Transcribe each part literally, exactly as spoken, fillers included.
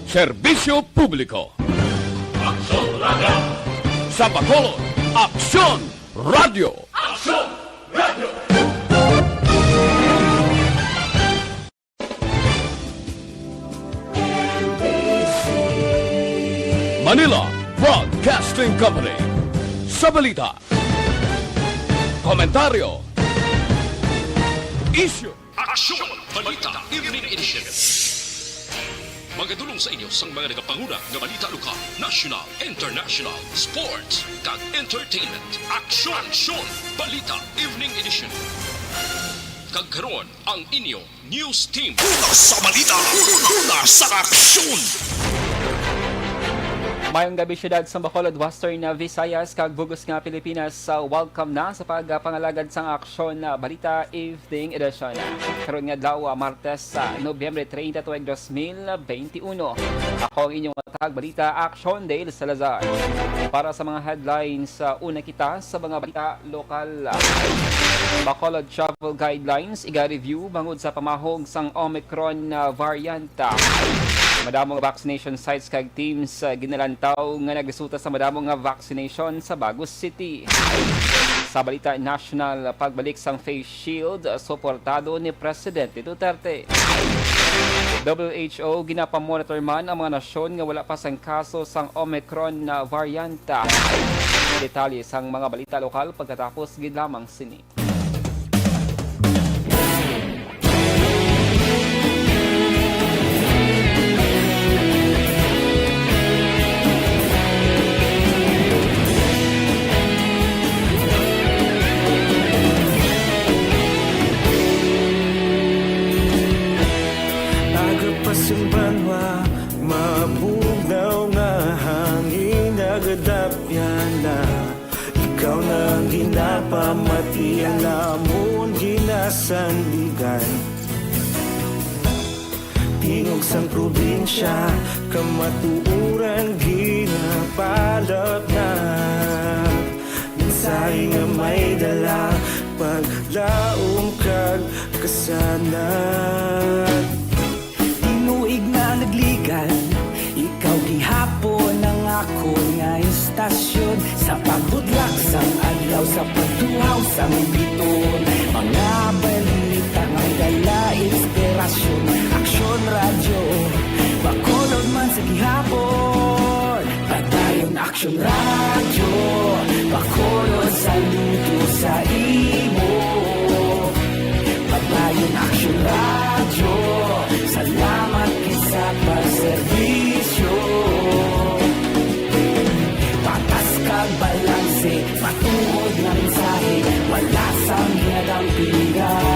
Serbisyo publiko. Aksyon Radio. Sa Bacolod, Aksyon Radio. Aksyon Radio. Manila Broadcasting Company. Sa balita, komentaryo, isyu. Aksyon Balita Evening Edition. Magadulong sa inyo sang mga nagapanguna nga balita lokal, national, international, sports, kag entertainment. Aksyon, Aksyon Balita Evening Edition. Kag karon ang inyo news team. Una sa balita, una sa aksyon. Mayong gabi, siyudad sa Bacolod, Western Visayas, kag bug-os nga Pilipinas. Uh, welcome na sa pagpangalagad sang Aksyon, uh, Balita Evening Edition. Karon nga adlaw, uh, Martes, sa Nobyembre treinta, tuig dos mil veintiuno. Ako ang inyong tagapagbalita, Aksyon Dale Salazar. Para sa mga headlines, uh, una kita sa mga balita lokal. Bacolod travel guidelines iga-review bangod sa pamahog sang Omicron, uh, variant. Madamo nga vaccination sites kag teams, uh, ginalantaw nga nagresulta sa madamo nga vaccination sa Bago City. Sa balita national, pagbalik sang face shield, uh, suportado ni Presidente Duterte. W H O, ginapamonitor man ang mga nasyon nga wala pa sang kaso sang Omicron na variant. Detalye sang mga balita lokal pagkatapos gid lamang sini. Aga pa sang banwa, mabugnaw nga hangin nagadapyan na. Ikaw na ang ginapamati, ang amon ginasandigan. Tingog sang probinsya, kamatuoran ginapalapnap. Mensahe nga may dala, paglaom kag kasanag. Tinuig na nagligan, ikaw gihapon ang akon nga istasyon. Sa pagbudlak sang adlaw, sa pagtuhaw sang biton, mga balita nga dala inspirasyon. Aksyon Radyo, Bacolod man sa gihapon. Padayon Aksyon Radyo, Bacolod, saludo sa imo. Padayon Aksyon Radyo, salamat gid sa pagserbisyo. Patas kag balanse, matuod nga mensahe, wala sang ginadampigan.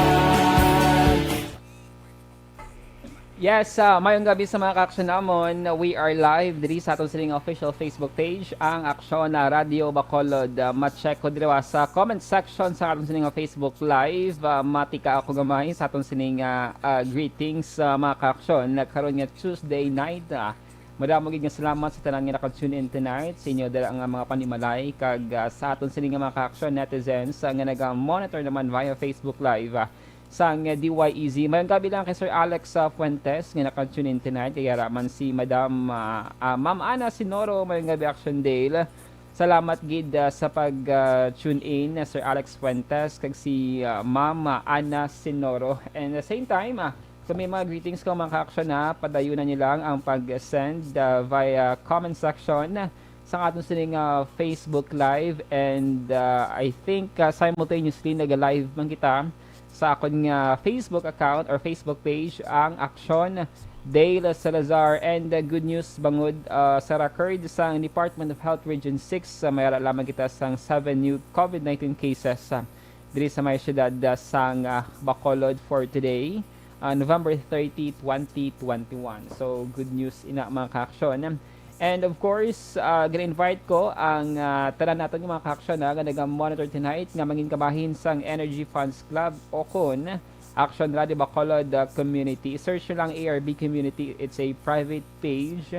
Yes, ah, mayong gabi sa mga ka-aksyon namon. We are live diri sa aton sining official Facebook page, ang Aksyon na Radyo Bacolod. Ah, ma-check ko diri sa comment section sa aton sining Facebook Live. Ah, matika ako gamay sa aton sining, ah, ah, greetings sa mga ka-aksyon. Nagkaron nga Tuesday night, ah, madamo gid nga salamat sa tanan nga naka-tune in tonight, sa inyo dala nga mga panimalay, kag, ah, sa aton sining nga mga ka-aksyon netizens, ah, nga naga-monitor naman via Facebook Live. Ah, sang D Y E Z. Mayong gabi lang kay Sir Alex, ah, Fuentes nga naka-tune in tonight. Kay ara man si Madam, ah, ah, Ma'am Ana Sinoro, mayong gabi, Action Dale. Salamat gid, ah, sa pag, ah, tune in, ah, Sir Alex Fuentes kag si, ah, Ma'am, ah, Ana Sinoro. And the same time, ah, kung may mga greetings ko, mga ka-action, ha, padayunan niyo lang ang pag-send, ah, via comment section sang aton sining, ah, Facebook Live. And, ah, I think, ah, simultaneously naga-live man kita sa akon nga Facebook account or Facebook page, ang Aksyon Dale Salazar. And, ah, good news bangod, ah, sa record sang Department of Health Region six, ah, may ara lamang kita sang seven new COVID nineteen cases, ah, diri sa may siyudad, ah, sang, ah, Bacolod for today, ah, November thirty, twenty twenty-one. So, good news ina, mga ka-aksyon. And of course, ah, gina-invite ko ang, ah, tanan naton nga mga ka-aksyon, ah, nga naga-monitor tonight nga mangin kabahin sang Energy Fans Club o kon Action Radio Bacolod, ah, Community. Search nyo lang A R B Community. It's a private page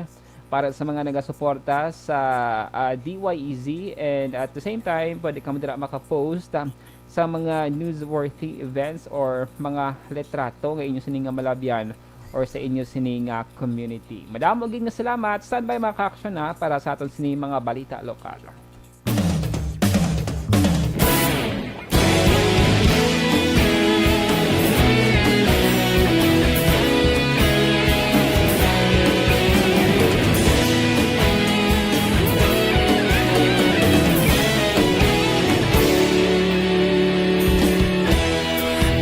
para sa mga nagasuporta sa, ah, D Y E Z, and at the same time, pwede kamo dira maka-post, ah, sa mga newsworthy events or mga litrato nga inyo sini nga malabyan or sa inyo sini nga community. Madamo gid nga salamat. Standby, mga ka-aksyon, ha, para sa aton sini mga balita lokal.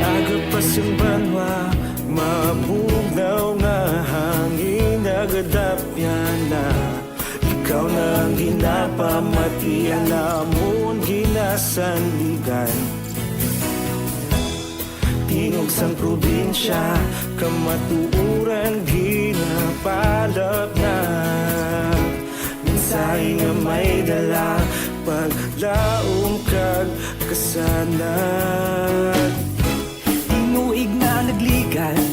Agapas ang banwa, mabugnaw nga hangin, nagadapyan na. Ikaw na ang ginapamatian namon, ginasandigan. Tingog sang probinsya, kamatuoran ginapalapnag. Mensahe nga may dala, paglaom kag kasanag. Tinuig na nagligan,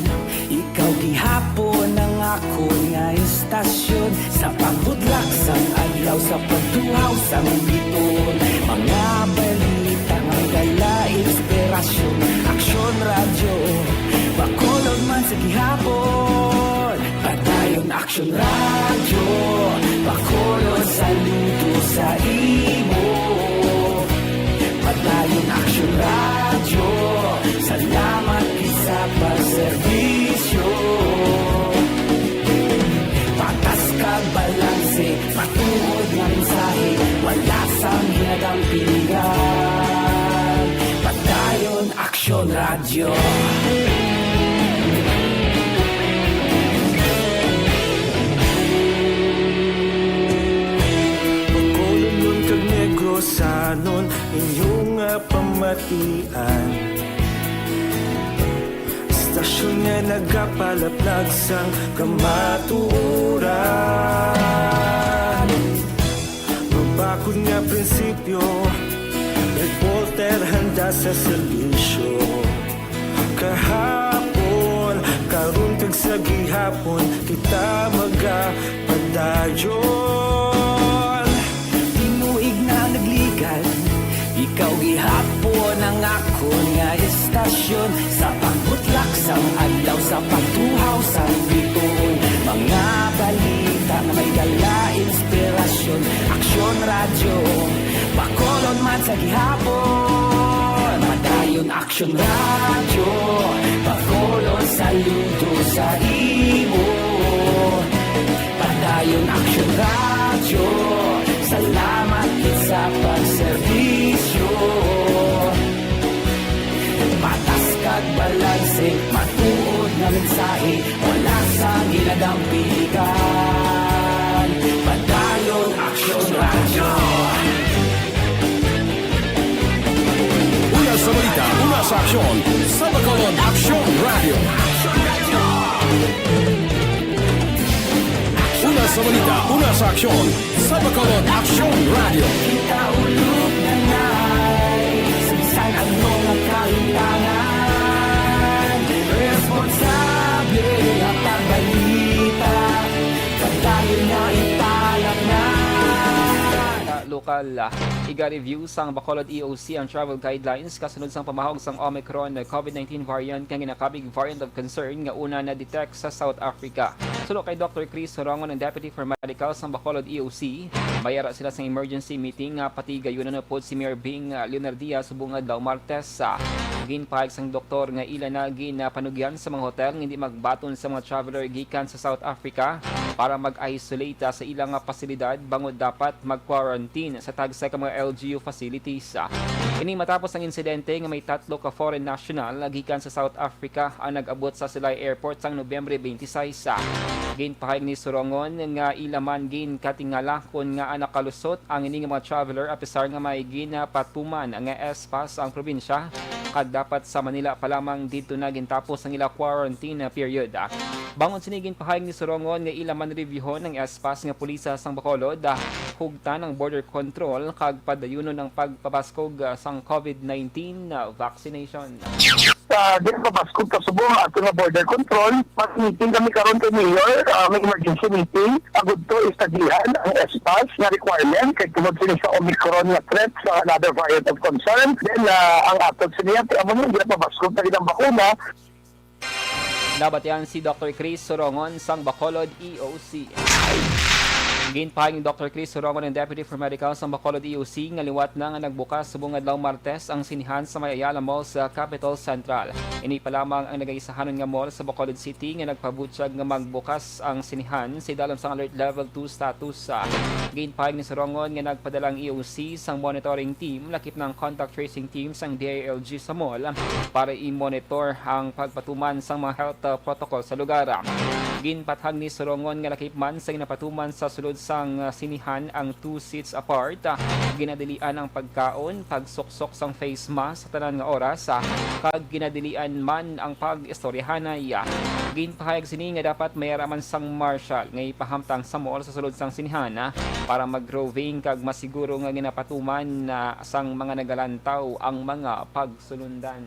ikaw gihapon ang akon nga istasyon. Sa pagbudlak sang adlaw, sa pagtuhaw sang biton, mga balita nga dala inspirasyon. Aksyon Radyo, Bacolod man sa gihapon. Padayon Aksyon Radyo, Bacolod, saludo sa imo. Padayon Aksyon Radyo, salamat gid sa pagserbisyo. Patas kag balanse, matuod nga mensahe, wala sang hinadang piligan. Padayon Aksyon Radyo. Bacolod kag Negrosanon, inyo nga pamatian. Istasyon nga nagapalaplag sang kamatuoran. Mabakod nga prinsipyo, reporter handa sa serbisyo. Kahapon, karon kag sa gihapon, kita magapadayon. Tinuig na nagligan, ikaw gihapon ang akon nga istasyon. Sa pagbutlak sang adlaw, sa pagtuhaw sang bituon, mga balita nga may dala inspirasyon. Aksyon Radyo, Bacolod man sa gihapon. Padayon Aksyon Radyo, Bacolod, saludo sa imo. Padayon Aksyon Radyo, salamat gid sa pagserbisyo. Patas kag balanse, matuod nga mensahe, wala sang hinadang piligan. Padayon Aksyon Radyo. Una sa balita, una sa aksyon, sa Bacolod Aksyon Radyo. Una sa balita, una sa aksyon, sa Bacolod Aksyon Radyo. Kita ulog na nai, sa bisan ano nga kahitangan, responsable ang pagbalita, padayon nga ipalapngan. Sa lokal, ah, iga-review sang Bacolod E O C ang travel guidelines kasunod sang pamahog sang Omicron COVID nineteen variant nga ginakabig variant of concern nga una na-detect sa South Africa. Suno kay Doctor Chris Horongon, ang Deputy for Medical sang Bacolod E O C, may ara sila sang emergency meeting nga patigayunan upod si Mayor Bing, ah, Leonardia subong adlaw Martes. Ah, ginpahayag sang doktor nga ila na ginpanugyan sa mga hotel nga hindi magbaton sa mga traveler gikan sa South Africa para mag-isolate, ah, sa ilang, ah, pasilidad bangod dapat mag-quarantine sa tagsa ka mga L G U facilities. Ah, ini matapos ang insidente nga may tatlo ka foreign national gikan sa South Africa ang nag-abot sa Silay Airport sang Nobyembre twenty-six. Ah, ginpahayag ni Surongon nga ila man ginkatingala kon ngaa nakalusot ang ini nga mga traveler, apisar nga may ginapatuman nga S-Pass ang probinsya, kag dapat sa Manila pa lamang didto na gintapos ang ila quarantine period. Bangon sini, ginpahayag ni Surongon nga ila man reviewhon ang S-Pass nga pulisa sang Bacolod, hugtan ang border control, kag padayunon ang pagpabaskog sang COVID nineteen vaccination. Sa ginpabaskog pa subong ang ato nga border control, mag-meeting kami karon kay Mayor, ah, may emergency meeting. Agud to, istagihan ang S-Pass nga requirement kay tungod sini sa Omicron nga threat sa another variant of concern. Then, ah, ang ato sini, amo ni, ginapabaskog na gid ang bakuna. Nabatian si Doktor Chris Sorongon sang Bacolod E O C. Ginpahayag ni Doktor Chris Sorongon, ang Deputy for Medical sang Bacolod E O C, nga liwat na nga nagbukas subong adlaw Martes ang sinihan sa may Ayala Mall sa Capital Central. Ini pa lamang ang nagaisahanon nga mall sa Bacolod City nga nagpabutyag nga magbukas ang sinihan sa idalom sang Alert Level two status. Ginpahayag ni Sorongon nga nagpadala ang E O C sang monitoring team, lakip na ang contact tracing team sang D I L G sa mall para i-monitor ang pagpatuman sang mga health, uh, protocol sa lugar. Ginpathag ni Sorongon nga lakip man sa ginapatuman sa sulod sang, uh, sinihan ang two seats apart, uh, ginadilian ang pagkaon, pagsuksok sang face mask sa tanan nga oras, uh, kag ginadilian man ang pag-istoryahanay. Ginpahayag sini nga dapat may ara man sang marshal nga ipahamtang sa mall sa sulod sang sinihan, ah, para mag-roving kag masiguro nga ginapatuman na sang mga nagalantaw ang mga pagsulundan.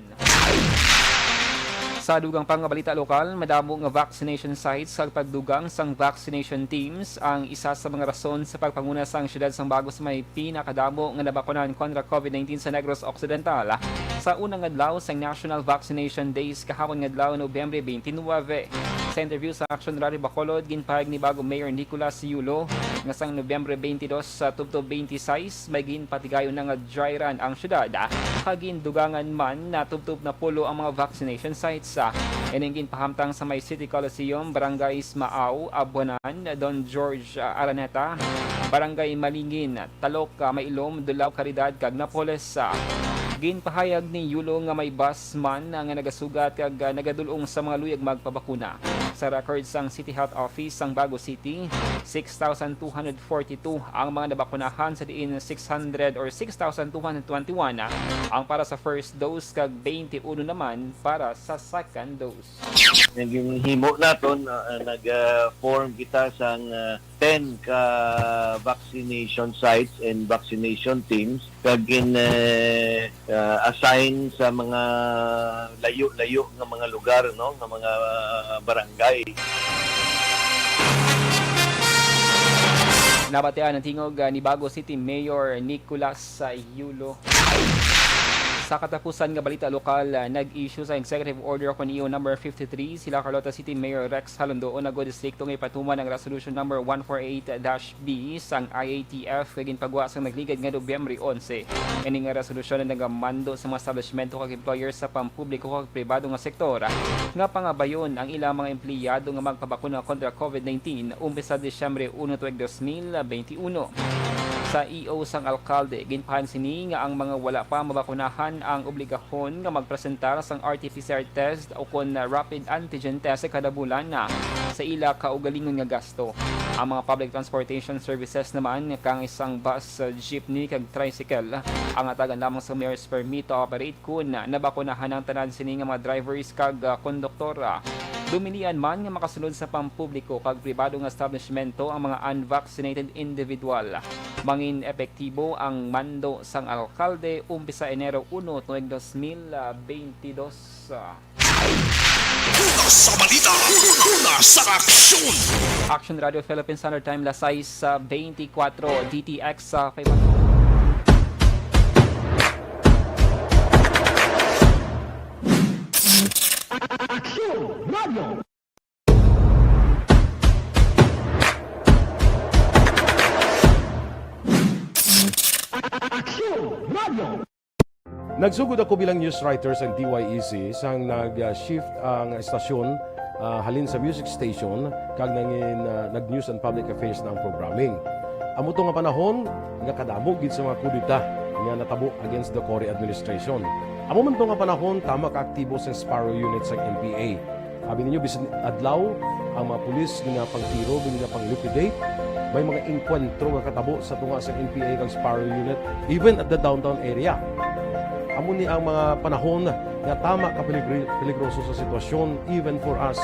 Sa dugang pa nga balita lokal, madamo nga vaccination sites kag pagdugang sang vaccination teams ang isa sa mga rason sa pagpanguna sang siyudad sang Bago sa may pinakadamo nga nabakunahan kontra COVID nineteen sa Negros Occidental. Sa unang adlaw sang National Vaccination Days kahapon nga adlaw, Nobyembre twenty-nine, sa interview sa Action Radio Bacolod, ginpahayag ni Bago Mayor Nicolas Yulo nga sang Nobyembre twenty-two sa tubtob twenty-six, may ginpatigayon na nga dry run ang syudad, kag gindugangan man na tubtob napulo ang mga vaccination sites. Ining ginpahamtang sa may City Coliseum, Barangay Maao, Abuanan, Don George, ah, Araneta, Barangay Malingin, Talok, ah, Mailom, Dulao, Caridad, kag Napoles. Ah, ginpahayag ni Yulo nga may bus man, ah, nga nagasugat kag, ah, nagadul-ong sa mga luyag magpabakuna. Sa record sang City Health Office sang Bago City, six thousand two hundred forty-two ang mga nabakunahan, sa diin six hundred or six thousand two hundred twenty-one, ah, ang para sa first dose kag twenty-one naman para sa second dose. Ang ginhimo naton, ah, nag, ah, form kita sang, ah, ten ka vaccination sites and vaccination teams, kag gin, eh, ah, assign sa mga layo-layo nga mga lugar, no, nga mga barangay. Nabatian ang tingog, ah, ni Bago City Mayor Nicolas Yulo. Sa katapusan nga balita lokal, ah, nag-issue sa Executive Order o kon E O number fifty-three, sila Carlota City Mayor Rex Halondoo nag-o distrikto nga ipatuman ang Resolution number one four eight dash B sang I A T F nga ginpagwa sang nagligad nga Nobyembre onse. Ini nga resolusyon ang nagamando sa mga establishmento kag employers sa pampubliko kag pribado nga sektor, ah, nga pangabayon ang ilang mga empleyado nga magpabakuna kontra COVID nineteen umpisa Disyembre uno tuig dos mil benti uno. Sa E O sang alkalde, ginpahayag sini nga ang mga wala pa mabakunahan ang obligahon nga magpresentar sang R T P C R test o kon rapid antigen test kada bulan na sa ila kaugalingon nga gasto. Ang mga public transportation services naman, kang isang bus, jeepney, kag tricycle, ang hatagan lamang sa mayor's permit to operate kun nabakunahan ang tanan sini nga mga drivers kag, ah, konduktor. Dumilian man nga makasulod sa pampubliko kag pribado nga establishmento ang mga unvaccinated individual. Mangin epektibo ang mando sang alkalde umpisa Enero uno tuig dos mil benti dos. Una sa balita, una sa aksyon. Action Radio Philippines Standard Time, las sais, ah, benti kwatro, D T X, ah, five hundred. Action Radio. Action Radio. Nagsugod ako bilang news writer sa D Y E C sang nag-shift ang estasyon, ah, halin sa music station kag nangin, ah, nag-news and public affairs na ang programming. Amo to nga panahon nga kadamo gid sa mga kudeta nga natabo against the Cory administration. Amo man to nga panahon tama ka aktibo sa Sparrow Unit sa N P A. Abi ninyo, bisan adlaw, ang mga pulis ginapangtiro, ginapang-liquidate. May mga engkwentro nga katabo sa tunga sa N P A kag Sparrow Unit, even at the downtown area. Amo ni ang mga panahon nga tama ka peligri-, peligroso sa sitwasyon, even for us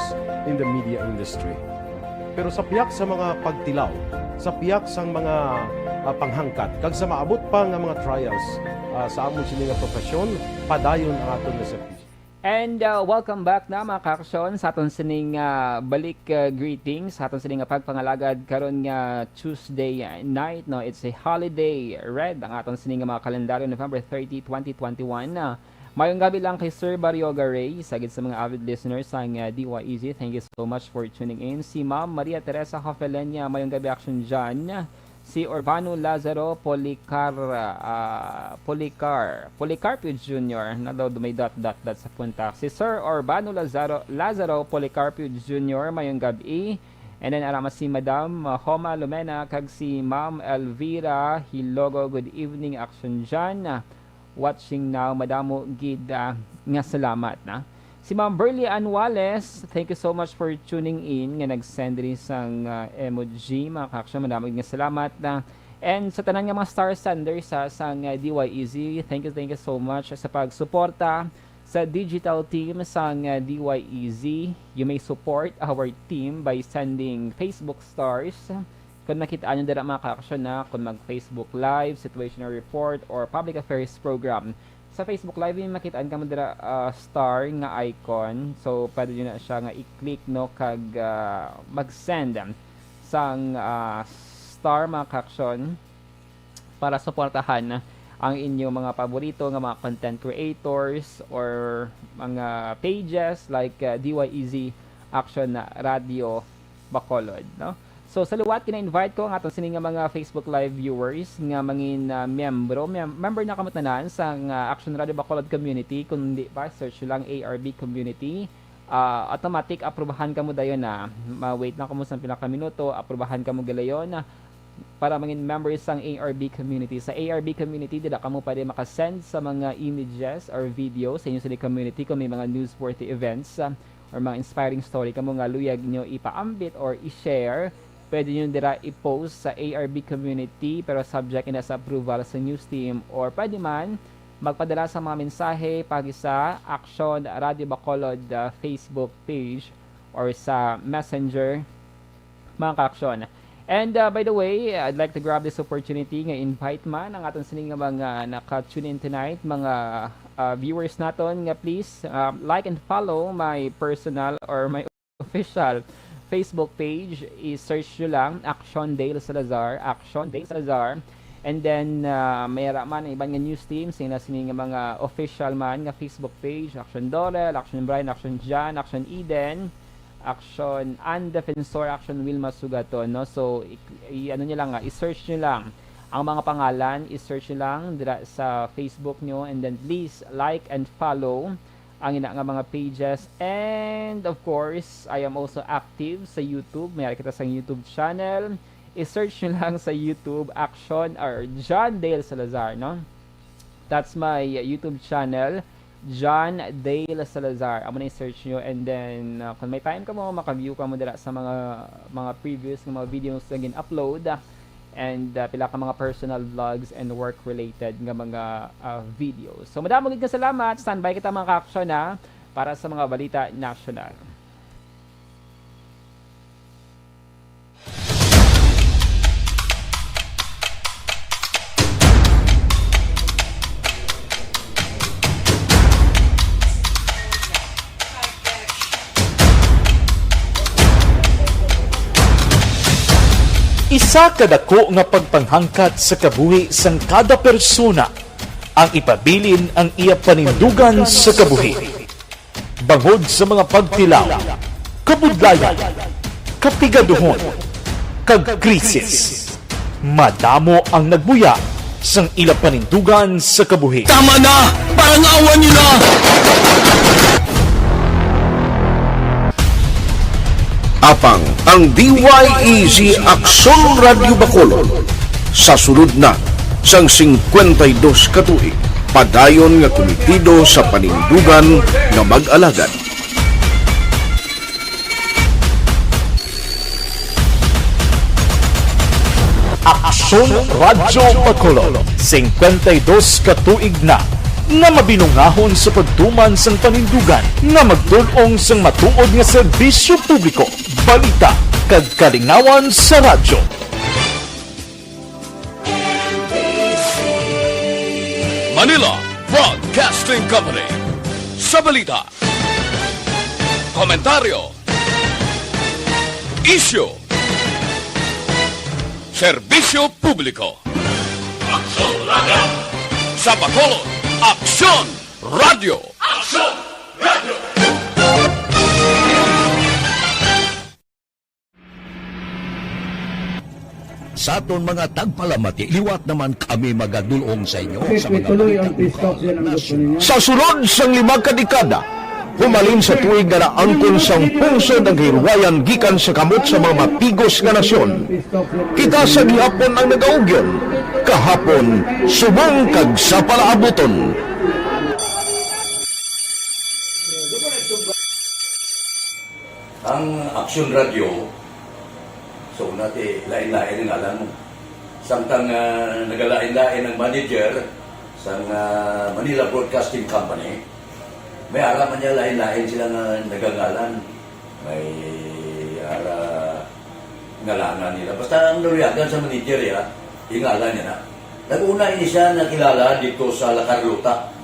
in the media industry. Pero sa piyak sa mga pagtilaw, sa piyak sang mga, ah, panghangkat, kag sa maabot pa nga mga trials, ah, sa amon sini nga profesyon, padayon ang aton nga serbisyo. And, uh, welcome back na, mga kaaksyon, sa aton sining, uh, balik, uh, greetings, sa aton sining nga pagpangalagad karon nga Tuesday, uh, night, no? It's a holiday red ang aton sining nga mga kalendaryo, November thirty, twenty twenty-one, uh, Mayong gabi lang kay Sir Barioga Ray, isa gid sa mga avid listeners sang, ah, D Y E Z. Thank you so much for tuning in. Si Ma'am Maria Teresa Hofelenia, mayong gabi, Action John. Si Urbano Lazaro Policar, ah, Policar, Policarpio Junior. Nalo, may dot, dot, dot sa punta. Si Sir Urbano Lazaro, Lazaro Policarpio Junior, mayong gabi. And then, ara man si Madam, ah, Homa Lumena, kag si Ma'am Elvira Hilogo. Good evening, Action John. Watching now, madamo gid, ah, nga salamat na. Si Ma'am Burley Ann Wallace, thank you so much for tuning in, nga nag-send rin sang, ah, emoji, mga ka-action, madamo gid nga salamat na. And sa tanan nga mga star senders, ha, sang, ah, D Y E Z, thank you, thank you so much sa pagsuporta sa digital team sang, ah, D Y E Z. You may support our team by sending Facebook stars. Kung makita nyo dira, mga ka-action, na kung mag-Facebook Live, situational report, or public affairs program. Sa Facebook Live, may makitaan kamo dira, ah, star nga icon. So, pwede nyo na siya nga i-click, no, kag, ah, mag-send sang, ah, star, mga ka-action, para suportahan ang inyong mga paborito nga mga content creators or mga pages like, ah, D Y E Z Action Radio Bacolod, no? So, sa liwat, gina-invite ko ang aton sini nga mga Facebook Live viewers nga mangin, ah, miyembro, mem-, member na kamo tanan sa, ah, Action Radio Bacolod Community. Kung hindi pa, search lang A R B Community. Ah, automatic, aprubahan kamo dayon na. Ma-wait lang kamo sa pila ka minuto, aprubahan kamo galayon na para mangin member sang A R B Community. Sa A R B Community, dira kamo pwede makasend sa mga images or video sa inyo sini community kung may mga newsworthy events, ah, or mga inspiring story kamo nga luyag nyo ipaambit or i-share, pwede nyo dira i-post sa A R B Community, pero subject ina sa approval sa news team, or pwede man magpadala sa mga mensahe pagi sa Action Radio Bacolod, ah, Facebook page or sa Messenger, mga ka-action. And, uh, by the way, I'd like to grab this opportunity nga invite man ang aton sini nga mga naka-tune in tonight, mga, uh, viewers naton, nga please, uh, like and follow my personal or my official Facebook page. I-search nyo lang, Action Dale Salazar, Action Dale Salazar. And then, uh, may ara man ang iban nga news team, sina sini nga mga official man nga Facebook page, Action Dorel, Action Brian, Action Jan, Action Eden, Action and Defensor, Action Wilma Sugaton, no? So, i-, i-, ano nyo lang, ah, i-search nyo lang ang mga pangalan, i-search nyo lang dira sa Facebook nyo, and then please like and follow ang ina nga mga pages. And of course, I am also active sa YouTube. May ara kita sa YouTube channel. I-search nyo lang sa YouTube, Action or John Dale Salazar, no? That's my YouTube channel, John Dale Salazar. Amo na i-search nyo. And then, uh, kung may time kamo, maka-view kamo dira sa mga, mga previous nga mga videos nga gin-upload. And, uh, pila ka mga personal vlogs and work-related nga mga, uh, videos. So, madamo gid nga salamat. Standby kita, mga ka-action, ha, para sa mga balita nasyonal. Isa ka dako nga pagpanghangkat sa kabuhi sang kada persona ang ipabilin ang iya panindugan sa kabuhi. Bangod sa mga pagtilaw, kabudlayan, kapigaduhon, kag krisis, madamo ang nagbuya sang ila panindugan sa kabuhi. Tama na! Parangawan niyo na! Apang ang D Y E Z Aksyon Radyo Bacolod sa sulod na sang singkwenta y dos ka tuig, padayon nga kumitido sa panindugan nga mag-alagad. Aksyon Radyo Bacolod, singkwenta y dos ka tuig na nga mabinungahon sa pagtuman sang panindugan nga magtul-ong sang matuod nga serbisyo publiko, balita, kag kalingawan sa radyo. Manila Broadcasting Company. Sa balita, komentaryo, isyu, serbisyo publiko. Aksyon Radio. Sa Bacolod, Aksyon Radyo. Action! Radyo! Sa aton mga tagpalamati, liwat naman kami magadulong sa inyo sa mga balita lokal, nasyonal. Sa sulod sang lima ka dekada, humalin sa tuig nga naangkon sang pungsod ang kahilwayan gikan sa kamot sa mga mapigos nga nasyon, kita sa gihapon ang nagaugyon, kahapon, subong kag sa palaabuton. Ang Action Radio, so, una ti, lain-lain ang ngalan mo. Samtang, ah, nagalain-lain ang manager sang, ah, Manila Broadcasting Company, may ara man niya lain-lain sila nga nagangalan. May ara ngalanan nila. Basta ang naluyagan sa manager, ya, ingalan niya na. Nag-una ini siya nakilala dito sa La Carlota.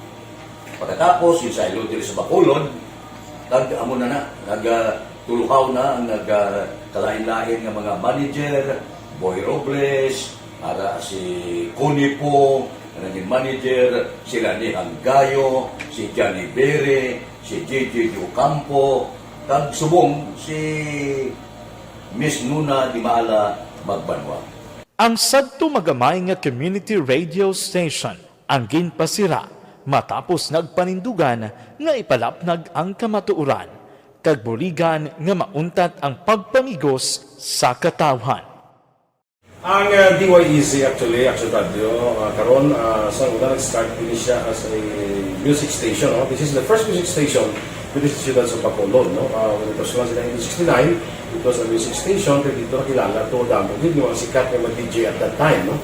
Pagkatapos, yung saylo diri sa Bacolod, nag-, amo na na, nag, ah, tuluhaw na ang nag, ah, kalain-lain nga mga manager, Boy Robles, ara si Connie Po, nga naging manager, si Rani Hanggayo, si Johnny Bere, si J J Ocampo, kag subong si Miss Nuna Dimala Magbanwa. Ang sadto magamay nga community radio station ang ginpasira matapos nagpanindugan nga ipalapnag ang kamatuoran kag buligan nga mauntat ang pagpamigos sa katawhan. Ang, uh, D Y E Z actually, Action Radio, uh, karon, uh, sa una nag-start ini siya as a music station, no? This is the first music station with this siyudad sa Bacolod, no? Uh, when it was launched in nineteen sixty-nine, it was a music station, pero dito nakilala to, damo gid yung mga sikat nga mga D J at that time, no?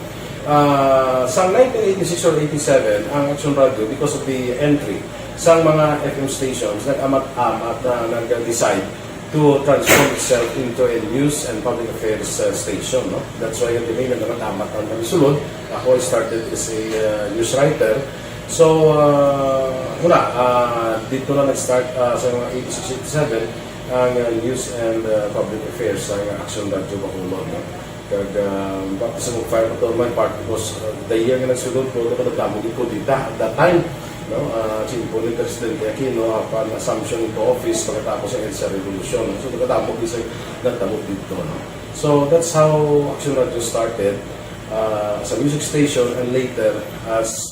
Ah, sa nineteen eighty-six or eighty-seven, ang Action Radio, because of the entry sa mga F M stations, nag-amat-amat na nag-decide to transform itself into a news and public affairs, uh, station, no? That's why the name nag-amat-amat ang sulod. Ako, I started as a, uh, news writer. So, uh, wala, uh, dito na nag-start, uh, sa mga eighty-six, eighty-seven, ang, uh, news and, uh, public affairs sa Action Radio Bacolod, no? Kag, ah, baptism of fire pa to my part because, ah, the year nga nagsulod ko, ako nagdamo gid ko dita at that time, no? Ah, si Impo ni Presidente Aquino, apan assumption into office pagkatapos sa EDSA Revolution. So, nagdamo gid sa nagdamo dito, no? So, that's how Action Radio started, ah, as a music station and later as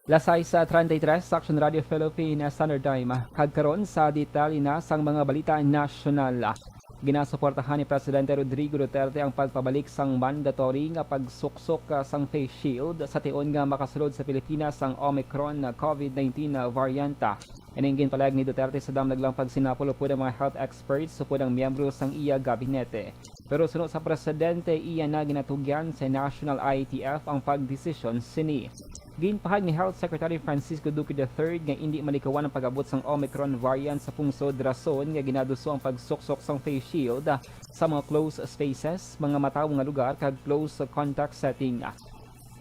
Las sais treinta y tres, Action Radio Philippines Standard Time. Kag karon sa detalye na sang mga balita nasyonal. Ginasuportahan ni Presidente Rodrigo Duterte ang pagpabalik sang mandatory nga pagsuksok, ah, sang face shield sa tion nga makasulod sa Pilipinas ang Omicron COVID nineteen variant. Ining ginpalahad ni Duterte sa damlag lang pagsinapol upod ang mga health experts upod ang miyembro sang iya gabinete. Pero suno sa presidente, iya na ginatugyan sa National I A T F ang pagdesisyon sini. Ginpahayag ni Health Secretary Francisco Duque the third nga indi malikawan ang pag-abot sang Omicron variant sa pungsod, rason nga ginaduso ang pagsuksok sang face shield sa mga closed spaces, mga matawo nga lugar, kag close contact setting.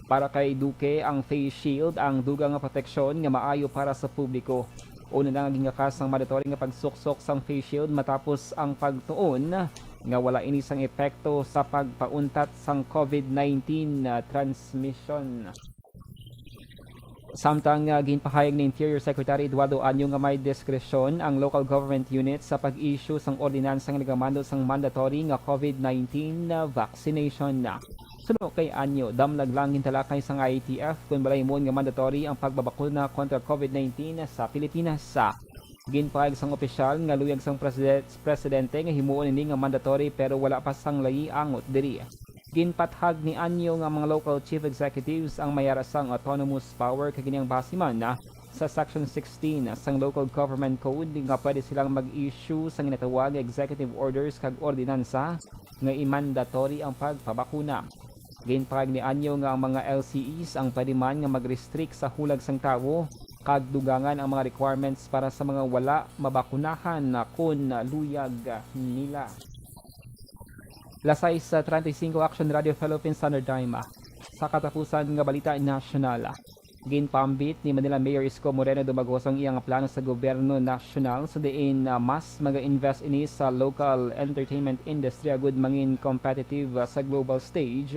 Para kay Duque, ang face shield ang dugang nga proteksyon nga maayo para sa publiko. Una na nga gingakas ang mandatory nga pagsuksok sang face shield matapos ang pagtuon nga wala ini sang epekto sa pagpauntat sang COVID nineteen, ah, transmission. Samtang, ah, ginpahayag ni Interior Secretary Eduardo Año nga may diskresyon ang local government unit sa pag-issue sang ordinansa nga nagamando sang mandatory nga COVID nineteen, ah, vaccination. Suno kay Anyo, damlag lang gintalakay sang I A T F kon balay himuon nga mandatory ang pagbabakuna kontra COVID nineteen sa Pilipinas. Ginpahayag sang opisyal nga luyag sang preside-, presidente nga himuon ini nga mandatory pero wala pa sang layi angot diri. Ginpathag ni Anyo nga ang mga local chief executives ang may ara sang autonomous power kag ini ang base man, ah, sa Section sixteen sang Local Government Code nga pwede silang mag-issue sang ginatawag nga executive orders kag ordinansa nga i-mandatory ang pagpabakuna. Ginpahayag ni Anyo nga ang mga L C Es ang pwede man nga mag-restrict sa hulag sang tawo kag dugangan ang mga requirements para sa mga wala mabakunahan na kon luyag nila. Las sais treinta y cinco, Action Radio Philippines Standard Time. Sa katapusan nga balita nasyonal, ginpaambit ni Manila Mayor Isko Moreno Dumagoso ang iyang plano sa gobyerno nasyonal sa diin, ah, mas maga-invest ini sa local entertainment industry agud mangin competitive, ah, sa global stage.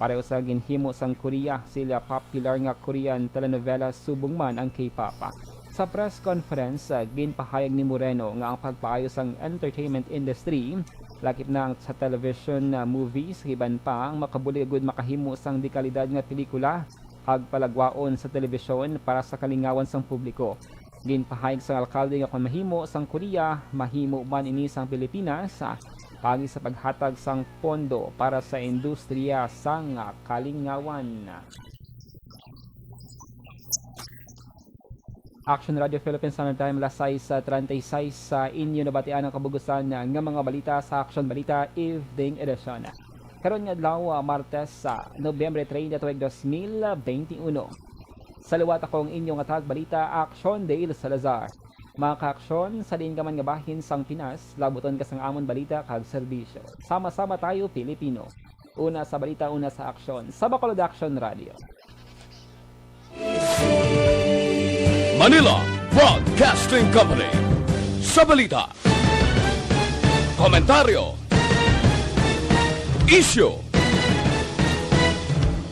Pareho sa ginhimo sang Korea, sila popular nga Korean telenovela subong man ang K-pop. Sa press conference, ah, ginpahayag ni Moreno nga ang pagpaayo sang entertainment industry, lakip na ang sa television, ah, movies, iban pa ang makabulig gud makahimo sang dekalidad nga pelikula, kag palagwaon sa telebisyon para sa kalingawan sang publiko. Ginpahayag sang alkalde nga kon mahimo sang Korea, mahimo man ini sang Pilipinas, ah, paagi sa paghatag sang pondo para sa industriya sang, ah, kalingawan. Action Radio Philippines Standard Time, alas sais treinta y seis, sa inyo nabatian ang kabugusan nga mga balita sa Action Balita Evening Edition. Karon nga adlaw, ah, Martes, sa Nobyembre treinta, tuig dos mil benti uno. Sa liwat, ako ang inyong hatag balita, Action Dale Salazar. Mga ka-aksyon, sa diin ka man nga bahin sang Pinas, labuton ka sang amon balita kag serbisyo. Sama-sama tayo, Pilipino. Una sa balita, una sa aksyon. Sa Bacolod Action Radio. Manila Broadcasting Company. Sa balita, komentaryo, isyu,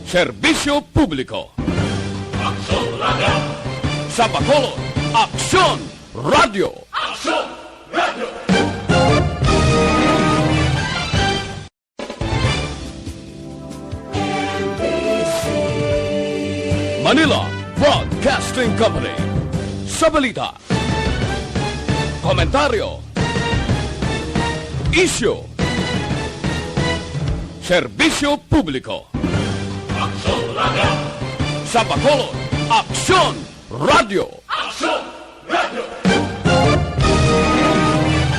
serbisyo publiko. Aksyon Radio. Sa Bacolod, Aksyon Radio. Aksyon Radio. Manila Broadcasting Company. Sa balita, komentaryo, isyu, serbisyo publiko. Aksyon Radio. Sa Bacolod, Aksyon Radio. Aksyon